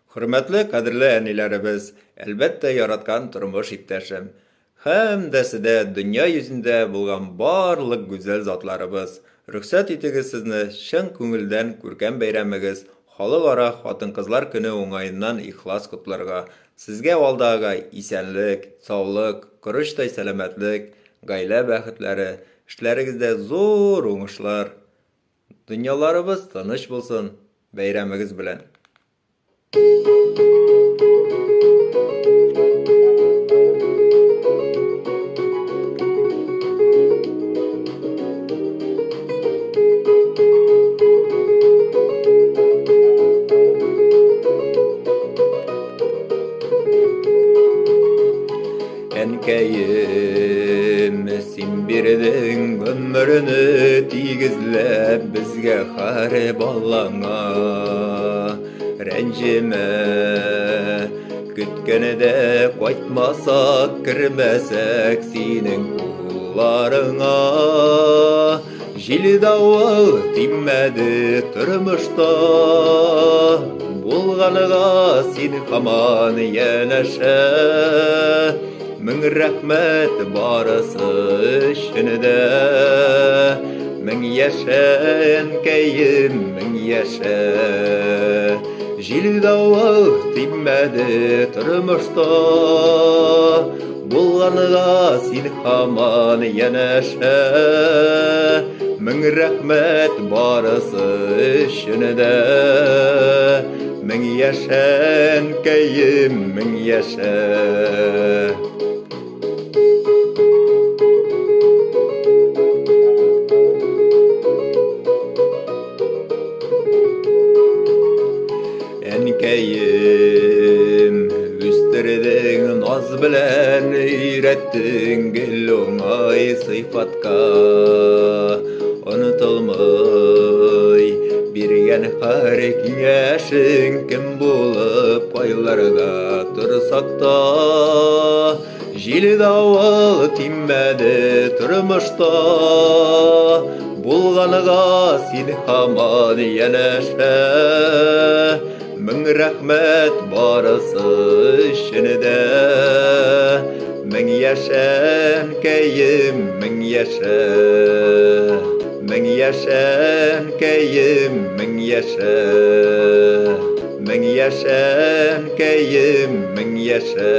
Хөрмәтле, кадерле әниләребез, әлбәттә, яраткан тормыш иптәшем, һәм дә седә дөнья йөзендә булган барлык гүзәл затларыбыз, рөхсәт итегез сезне чын күңелдән күркәм бәйрәмегез, Халыкара хатын-кызлар көне уңаеннан ихлас котларга. Сезгә алдагыга исәнлек, саулык, корычтай сәламәтлек, гаилә бәхетләре, эшләрегездә зур уңышлар! Дөньяларыбыз тыныч булсын! Бәйрәмегез белән! Әнкәем, син бирдең гомерне тигезләп безгә һәр балаңа. Рәнҗемә, көткәндә кайтмасак, кермәсәк синең кулларыңа. Җил давыл тимәде тормышта, булганга син һаман янәшә. Мең рәхмәт барысы өчен дә. Мең яшә, әнкәем, мең яшә. Җил давыл тимәде тормышта, булганга син һаман янәшә. Мең рәхмәт барысы өчен дә. Мең яшә, әнкәем, мең яшә. Әнкәем, үстердең наз белән, өйрәттең гел уңай сыйфатка. Онытылмый биргән һәр киңәшең, кем булып кайларда торсак та. Җил давыл тимәде тормышта, булганга син һаман янәшә. Мең рәхмәт барысы өчен дә. Мең яшә, әнкәем, мең яшә. Мең яшә, әнкәем, мең яшә. Мең яшә, әнкәем, мең яшә.